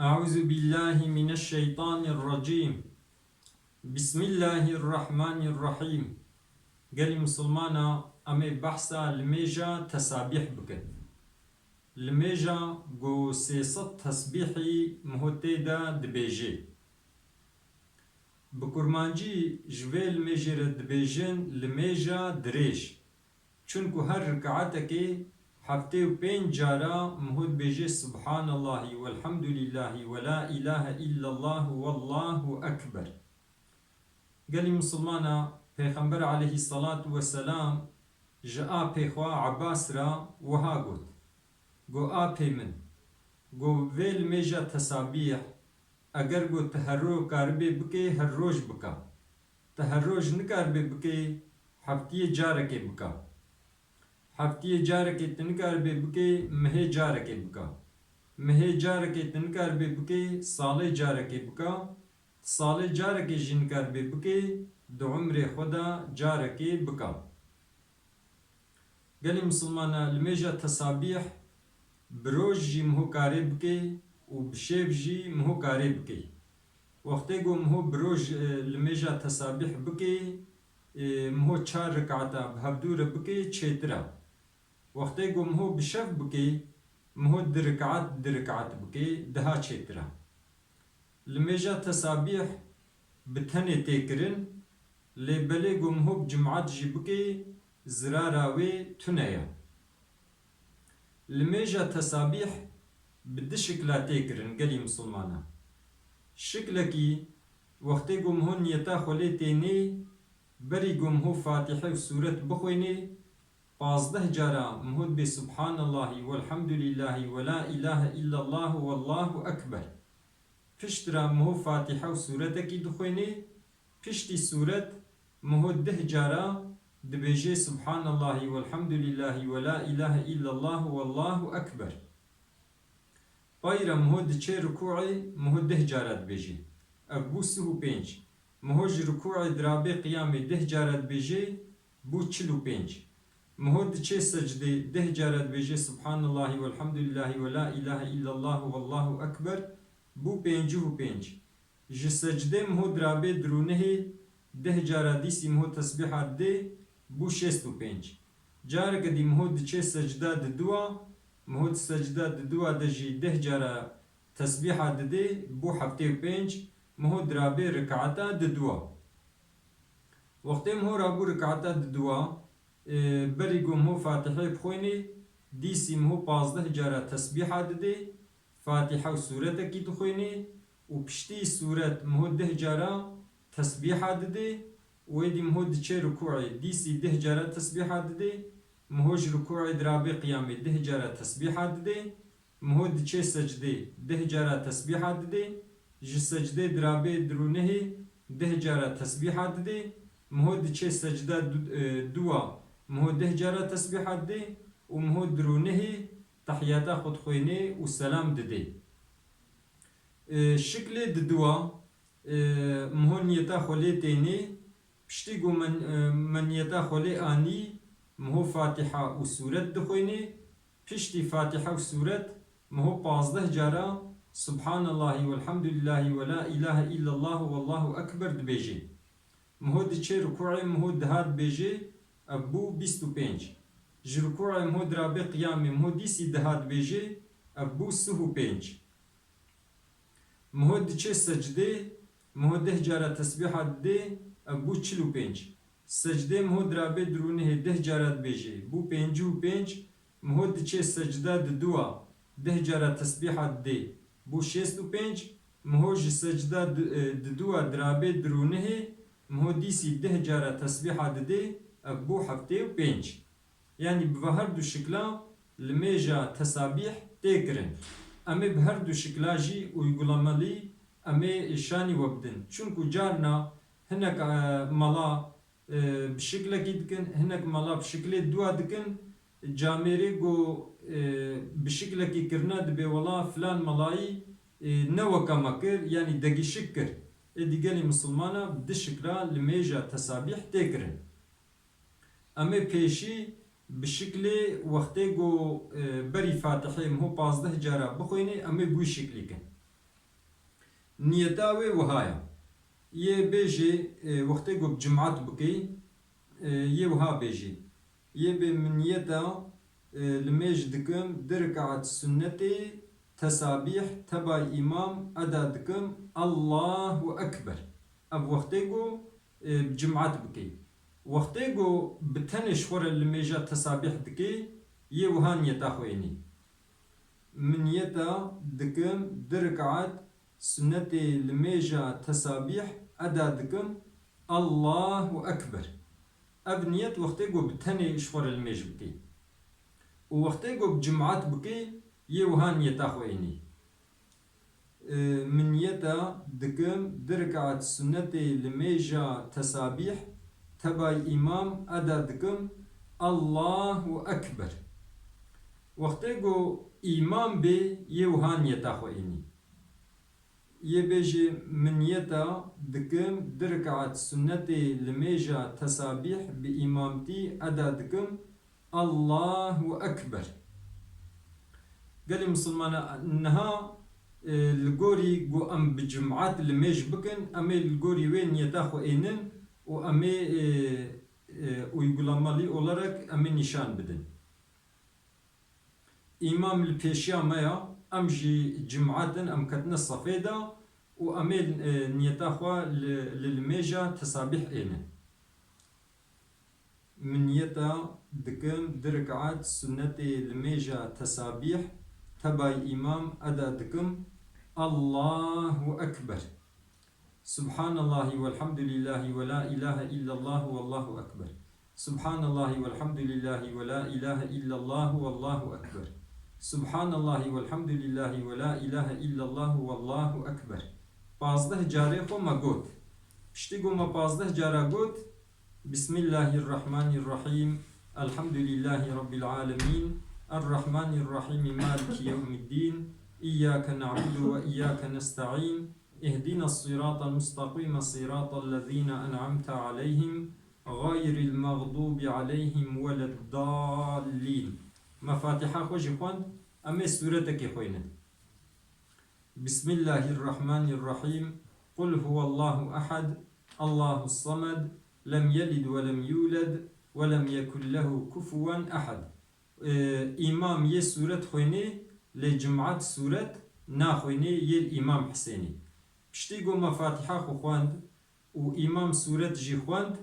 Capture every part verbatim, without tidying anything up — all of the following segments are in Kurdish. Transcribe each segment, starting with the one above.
Eûzubîllahî mineşşeytanîrrecîm. Bismillahîrrahmanîrrahîm. Gelî misilmana, em ê behsa limêja tesabîh bikin. Limêja ku sê sed tesbîhî miho tê de dibêjê. Bi kurmancî ji vê limêjê re dibêjin limêja dirêj. Çunku her rikaetekê heftê û pênc cara miho dibêje Subhanallahî welhamdulîllahî we la îlahe îllallah wallahu ekber. Gelî misilmana, Pêxember aleyhî selatu weselam ji apê xwe Ebas re wiha got, Go apê min, go vê limêja tesabîh, eger go tu her roj karibê bikê, her roj bika. Tu her roj nikaribê bikê, heftiyê carekê bika. Heftiyê carekê tu nikaribê bikê, mihê carekê bika. Mihê carekê tu nikaribê bikê, salê carekê bika. Tu salê carekê jî nikaribê bikê, di umrê xwe de carekê bika. Gelî misilmana, limêja tesabîh bi roj jî miho karê bikê û bi şev jî miho karê bikê. Wextê ku miho bi roj, e, limêja tesabîh bikê, e, miho çar rikata bi hevdû re bikê, çêtir e. Wextê ku miho bi şev bikê, miho di rikaat, di rikaat bikê, daha çêtir e. Limêja tesabîh bi tenê tê kirin, lê belê ku miho bi cimat jî bikê, zirara wê tune ye. Limêja tesabîh bi du şikla tê kirin, gelî misilmana. Şiklekî, wextê ku miho niyeta xwe lê tênê, berî ku miho Fatîhe û sûret bixwênê, pazdeh cara miho dibê Subhanallahî welhamdulîllahî we la îlahe îllallah wallahu ekber. Piştre miho Fatîhe û sûretekî dixwênê, piştî sûret miho deh cara dibêjê Subhanallahî welhamdulîllahî we la îlahe îllallah wallahu ekber. Pay re miho diçê rikûê, miho deh cara dibêjê. Ev bû sih û pênc. Miho ji rikûê dirabê qiyamê deh cara dibêjê, bû çil û pênc. Miho diçê secdê, deh cara dibêjê Subhanallahî welhamdulîllahî we la îlahe îllallah wallahu ekber, bû pêncî û pênc. Ji secdê miho dirabê dirûnihê deh cara dîsî miho tesbîha didê, bû şêst û pênc. Careke dî miho diçê secda diduwa, miho di secda diduwa de jî deh cara tesbîha didê, bû heftê û pênc, miho dirabê rikaeta diduwa. Wextê miho rabû rikaeta diduwa, e, berî ku miho Fatîhê bixwênê, dîsî miho pazdeh cara tesbîha didê, Fatîhe û sûretekî dixwênê û piştî sûret miho deh cara tesbîha didê û êdî miho diçê rikûê, dîsî deh cara tesbîha didê, miho ji rikûê dirabê qiyamê deh cara tesbîha didê, miho diçê secdê deh cara tesbîha didê, ji secdê dirabê dirûnehê deh cara tesbîha didê, miho diçê secda du-, e, duwa miho deh cara tesbîha didê û miho dirûnehê tehiyata xwe dixwênê û selam didê. E, şiklê diduwa, e, miho niyeta xwe lê tênê, piştî ku min, e, min niyeta xwe lê anî, miho Fatîha û sûret dixwênê, piştî Fatîha û sûret, miho pazdeh cara Subhanallahî welhamdulîllahî we la îlahe îllallah wallahu ekber dibêjê. Miho diçê rikûê, miho deha dibêjê, ev bû bîst û pênc. Ji rikûê miho dirabê qiyamê, miho dîsî deha dibêjê, ev bû sih û pênc. Miho diçê secdê, miho deh cara tesbîha didê, ev bû çil û pênc. Secdê miho dirabê dirûnihê deh cara dibêjê, bû pêncî û pênc. Miho diçê secda diduwa, deh cara tesbîha didê, bû şêst û pênc. Miho ji secda di-, e, diduwa dirabê dirûnihê, miho dîsî deh cara tesbîha didê, ev bû heftê û pênc. Yanî bi her du şikla limêja tesabîh tê kirin. Em ê bi her du şikla jî uygulamalî em ê şanî we bidin. Çunku carna hinek, e, mala, e, bi şiklekî dikin, hinek mala bi şiklê dua dikin, camêrê ku, e, bi şiklekî kirine dibê wela filan malayî, e, ne weke me kir, yanî degîşik kir. Êdî gelî misilmana bi du şikla limêja tesabîh tê kirin. Em ê pêşî bi şiklê wextê ku, e, berî Fatihê miho pazdeh cara bixwînê, em ê bi wî şiklî kin. Niyeta wê wiha ye. Yê bêjê, e, wextê ku bi cimat bikê, e, yê wiha bêjê. Yê bê min niyeta, e, limêj dikim, du rikaet sunnetê tesabîh tebay îmam eda dikim, Allahu Ekber. Ev wextê ku, e, bi cimat bikê. Wextê ku bi tenê ji xwe re limêja tesabîh dikê, yê wiha niyeta xwe ênî. Min niyeta dikim du rikaet sunnetê limêja tesabîh eda dikim, Allahu Ekber. Ev niyet wextê ku bi tenê ji xwe re limêj bikê. Û wextê ku bi cimat bikê, yê wiha niyeta xwe ênî. E, min niyeta dikim du rikaet sunnetê limêja tesabîh tebay îmam eda dikim, Allahu Ekber. Wextê ku îmam bê, yê wiha niyeta xwe ênî. Yê bêjê min niyeta dikim du rikaet sunnetê limêja tesabîh bi îmamtî eda dikim, Allahu Ekber. Gelî misilmana niha, e, li gorî ku em bi cimat limêj bikin, em ê li gorî wê niyeta xwe ênin û em ê, e, e, uygulamalı olarak em ê nîşan bidin. Îmam li pêşiya me ya, em jî cimat in, em ketine sefê de û em ê, e, niyeta xwe li, li limêja tesabîh ênin. Min niyeta dikim du rikaet sunnetê limêja tesabîh tebay îmam eda dikim, Allahu Ekber. Subhanallahi velhamdülillahi ve la ilahe illallah vallahu ekber. Subhanallahi velhamdülillahi ve la ilahe illallah vallahu ekber. Subhanallahi velhamdülillahi ve la ilahe illallah vallahu ekber. Pazdeh carê xwe me got. Piştî ku me pazdeh cara got, Bismillahirrahmanirrahim. Elhamdülillahi Rabbil alemin. Errahmanirrahim. Maliki yevmiddin. İyyake na'budu ve iyyake nesta'in. اهدنا الصراط المستقيم صراط الذين أنعمت عليهم غير المغضوب عليهم ولا الضالين. Me Fatiha xwe jî xwend, em ê sûretekê xwînin. بسم الله الرحمن الرحيم. قل هو الله أحد، الله الصمد، لم يلد ولم يولد، ولم يكن له كفوا أحد. E, îmam yê sûret xwênê, lê cimat sûret naxwênê yê Îmam Hisênê. Piştî ku me Fatiha xwe xwend û îmam sûret jî xwend,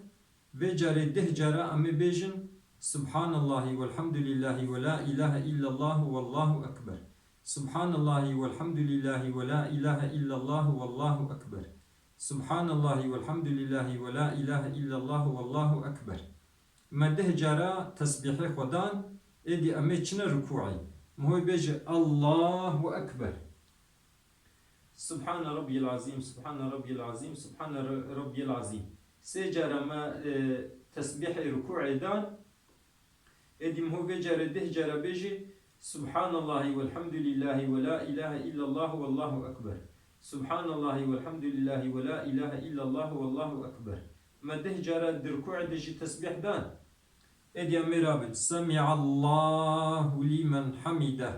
vê carê deh cara em ê bêjin, Subhanallahi velhamdülillahi ve la ilahe illallah vallahu ekber. Subhanallahi velhamdülillahi ve la ilahe illallah vallahu ekber. Subhanallahi velhamdülillahi ve la ilahe illallah vallahu ekber. Me deh cara tesbîhê xwe dan, êdî em ê çine rukûê. Min hû bêje, Allahu Ekber. Subhane Rabbiyel Azîm, Subhane Rabbiyel Azîm, Subhane Ra-, Rabbiyel Azîm. Sê cara me, e, tesbîhê rukûê dan. Êdî min hû vê carê deh cara bêje, Subhanallahi velhamdülillahi ve la ilahe illallah vallahu ekber. Subhanallahi velhamdülillahi ve la ilahe illallah vallahu ekber. Me deh cara di rukûê de jî tesbîh dan. Êdî em ê rabin. Semi'allahu limen hamideh.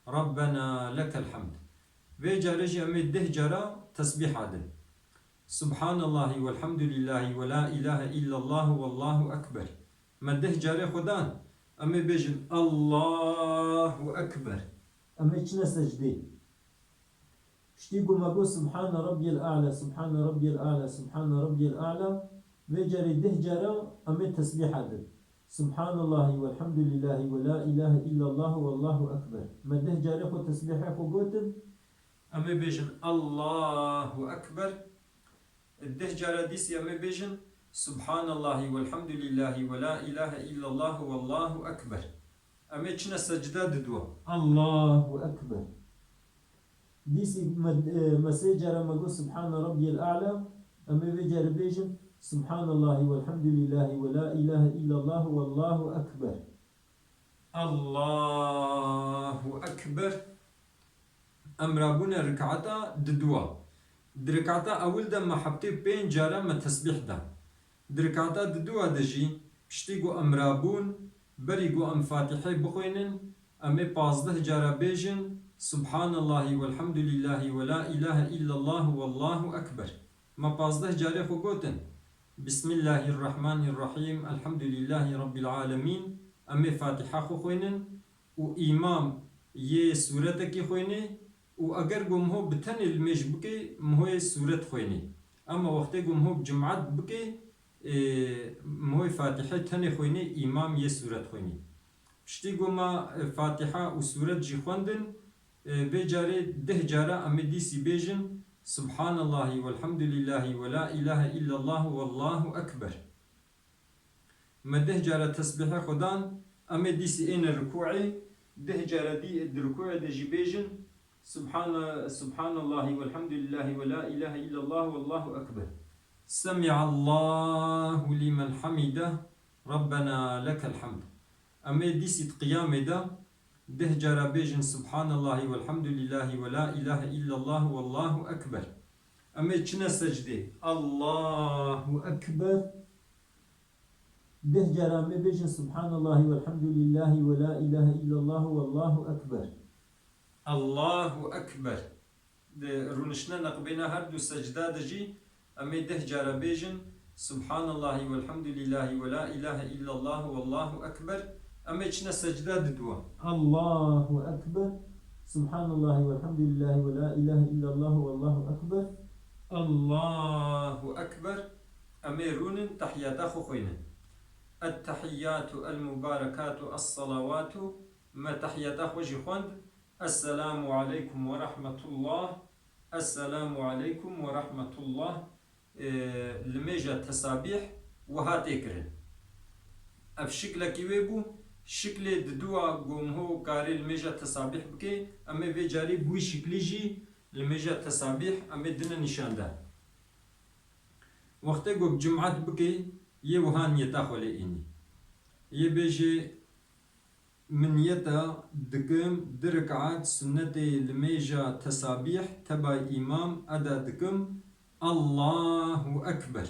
Rabbena lekel hamd. Vê carê jî em ê deh cara tesbîha din. Subhanallahi velhamdülillahi ve la ilahe illallah vallahu ekber. Me deh carê xwe dan. Em ê bêjin Allahu Ekber. Em ê çine secdê. Piştî ku me got, Subhane Rabbiyel A'la, Subhane Rabbiyel A'la, Subhane Rabbiyel A'la, vê carê deh cara em ê tesbîha din. Subhanallahi velhamdülillahi ve la ilahe illallah vallahu ekber. Me deh carê xwe tesbîhê xwe gotin. Em ê bêjin Allahu Ekber. Deh cara dîsî em ê bêjin Subhanallahi velhamdülillahi ve la ilahe illallah vallahu ekber. Em ê çine secde diduwa. Allahu Ekber. Dîsî me, e, me sê cara me got Subhane Rabbiyel A'la. Em ê vê carê bêjin Subhanallahi velhamdülillahi ve la ilahe illallah vallahu ekber. Allahu Ekber. Em rabûne rikata diduwa. Di rikata ewil de me heftê pênc cara me tesbîh da. Di rikata diduwa de jî piştî ku em rabûn, berî ku em Fatîhê bixwînin, em ê pazdeh cara bêjin, Subhanallahi velhamdülillahi ve la ilahe illallah vallahu ekber. Me pazdeh carê xwe gotin. Bismillahirrahmanirrahim. Elhamdülillahi Rabbil alemin. Em ê Fatiha xwe xwînin û îmam yê sûretekî xwînê û eger ku miho bi tenê limêj bike, mihoyê sûret xwînê. Ama wextê ku miho bi cimat bike, ê, mihoyê Fatihê tenê xwînê, îmam yê sûret xwînê. Piştî ku me, e, Fatiha û sûret jî xwendin, e, vê carê deh cara em ê dîsî bêjin, Subhanallahi velhamdülillahi ve la ilahe illallah vallahu ekber. Me deh cara tesbîhê xwe dan, em ê dîsî êne rikûê, deh cara dî di rikûê de jî bêjin, Subhana-, Subhanallahi velhamdülillahi ve la ilahe illallah vallahu ekber. Semi'allahu limen hamide, Rabbena lekel hamd. Em ê dîsî di qiyamê de deh cara bêjin Subhanallahi velhamdülillahi ve la ilahe illallah vallahu ekber. Em ê çine secdê. Allahu ekber. Deh cara em ê bêjin Subhanallahi velhamdülillahi ve la ilahe illallah vallahu ekber. Allahu ekber. Di rûniştina neqbêna her du secda de jî em ê deh cara bêjin, Subhanallahi velhamdülillahi ve la ilahe illallah vallahu ekber. Em ê çine secda didwa. Allahu ekber. Subhanallahi velhamdülillahi ve la ilahe illallah vallahu ekber. Allahu ekber. Em ê rûnin, tehiyata xwe xwînin. Ettehiyyatu el-mubarekatu es-salavatu. Me tehiyata xwe jî xwend. Esselamu aleykum ve rahmetullah. Esselamu aleykum ve rahmetullah. E, limêja tesabîh wiha tê kirin. Ev şiklekî wê bû. Şiklê diduwa ku miho karê limêja tesabîh bike, em ê vê carî bi wî şiklî jî limêja tesabîh em ê dine nîşan de. Wextê ku bi cimat bike, yê wiha niyeta xwe lê înî. Yê bêjê, Min niyeta dikim, du rik'at sunnetê limêja tesabîh tebay îmam eda dikim, Allahu Ekber.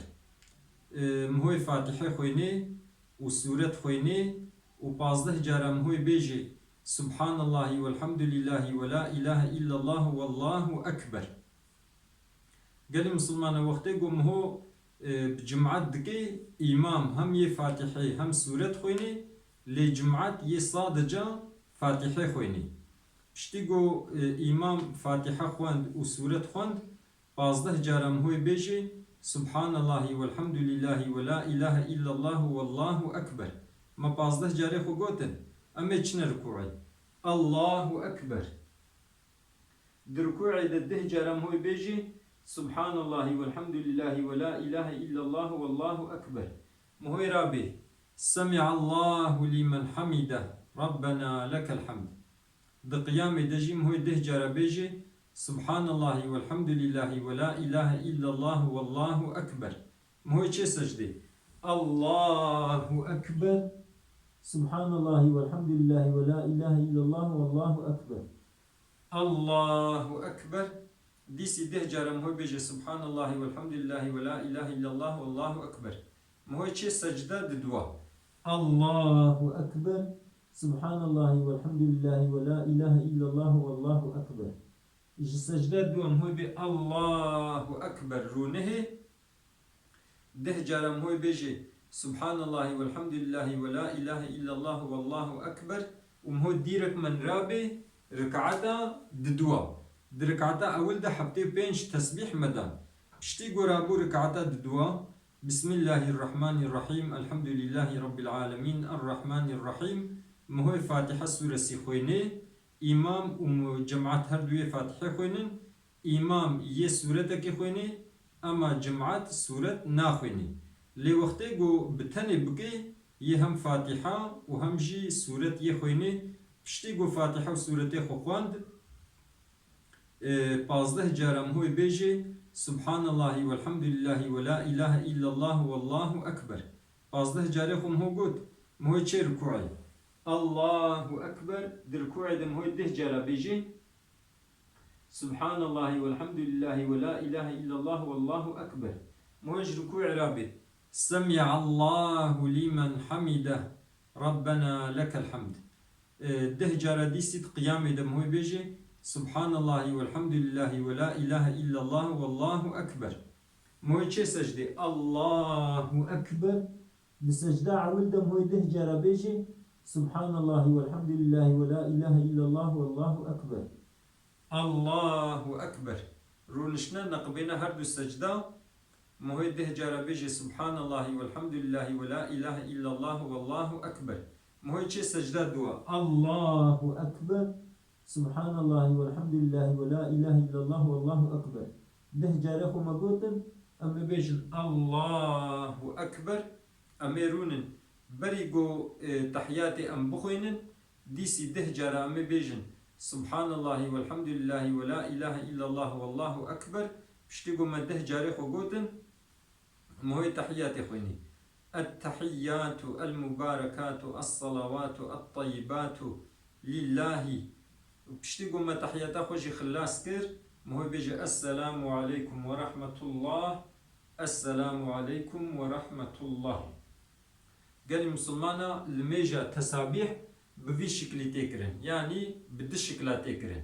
E, mihoyê Fatihê xwînê û sûret xwînê û pazdeh cara mihoyê bêjê, Subhanallahi velhamdülillahi ve la ilahe illallah vallahu ekber. Gelê misilmana wextê ku miho, e, bi cimat dike, îmam hem yê Fatihê hem sûret xwînê, lê cimat yê sadeca Fatihê xwînê. Piştî ku, e, îmam Fatiha xwend û sûret xwend, pazdeh cara mihoyê bêjê, Subhanallahi velhamdülillahi ve la ilahe illallahu vallahu ekber. Me pazdeh carê xwe gotin, em ê çine rikûê. Allahu Ekber. Di rikûê de deh cara mihoyê bêjê, Subhanallahi velhamdülillahi ve la ilahe illallah vallahu ekber. Mihoyê rabê, Semi'allahu limen hamide, Rabbena lekel hamd. Di qiyamê de jî mihoyê deh cara bêjê, Subhanallahi velhamdülillahi ve la ilahe illallah vallahu ekber. Mihoyê çê secdê, Allahu Ekber. Subhanallahi velhamdülillahi ve la ilahe illallah vallahu ekber. Allahu Ekber. Dîsî deh cara mihoyê bêje Subhanallahi velhamdülillahi ve la ilahe illallah vallahu ekber. Mihoyê çê secde didwa. Allahu Ekber. Subhanallahi velhamdülillahi ve la ilahe illallah vallahu ekber. Ji secde didwa mihoyê bê Allahu Ekber rûnihê. Deh cara mihoyê bêjê Subhanallahi velhamdülillahi ve la ilahe illallah vallahu ekber û miho dîrek min rabê rikata didwa. Di rikata ewil de heftê pênc tesbîh me dan. Piştî ku rabû rikata didwa, Bismillahirrahmanirrahim, Elhamdülillahi Rabbil Alemin, Errahmanirrahim, mihoyê Fatiha sûresî xwênê, îmam û cemaat her duyê Fatihê xwênin, Îmam yê sûretekê xwênê, ema cemaat sûret naxwênê. Lê wextê ku bi tenê bikê, yê hem Fatiha û hem jî sûret yê xwênê, piştî ku Fatiha û sûretê xwe xwend, e, pazdeh cara mihoyê bêjê, Subhanallahi velhamdülillahi ve la ilahe illallah vallahu ekber. Pazdeh carê xwe miho got, mihoyê çê rikûê. Allahu Ekber, di rikûê de mihoyê deh cara bêjê, Subhanallahi velhamdülillahi ve la ilahe illallah vallahu ekber. Miho ji rukûê rabê. Semi'allahu limen hamide. Rabbena lekel hamd. E, deh cara dîsî di qiyamê de miho bêjê. Subhanallahi velhamdulillahi ve la ilahe illallah vallahu ekber. Moy çê secdê. Allahu ekber. Di secda ewil de moy deh cara bêjê Subhanallahi velhamdulillahi ve la ilahe illallah vallahu ekber. Allahu ekber. Rûniştine neqibêne her du secda. Moy deh cara bêjê Subhanallahi velhamdulillahi ve la ilahe illallah vallahu ekber. Moy çê secda dua. Allahu ekber. Subhanallahi velhamdulillahi ve la ilahe illallah vallahu ekber. Deh care xwe me gotin, em ê bêjin Allahu ekber. Em ê rûnin berî ku, e, tehiyatê em bixwînin, dîsî deh cara em ê bêjin Subhanallahi velhamdulillahi ve la ilahe illallah vallahu ekber. Piştî ku me deh carê xwe gotin, moy tehiyatê xwînî. Ettehiyyatu, elmubarekatu, essalawatu, ettayyibatu lillahi. Piştî ku me tehiyata xwe jî xilas kir, moy bêje Esselamu aleykum ve rahmetullah. Esselamu aleykum ve rahmetullah. Gelî misilmana li mêja tesabîh bi vî şiklî tê kirin, yanî bi du şikla tê kirin.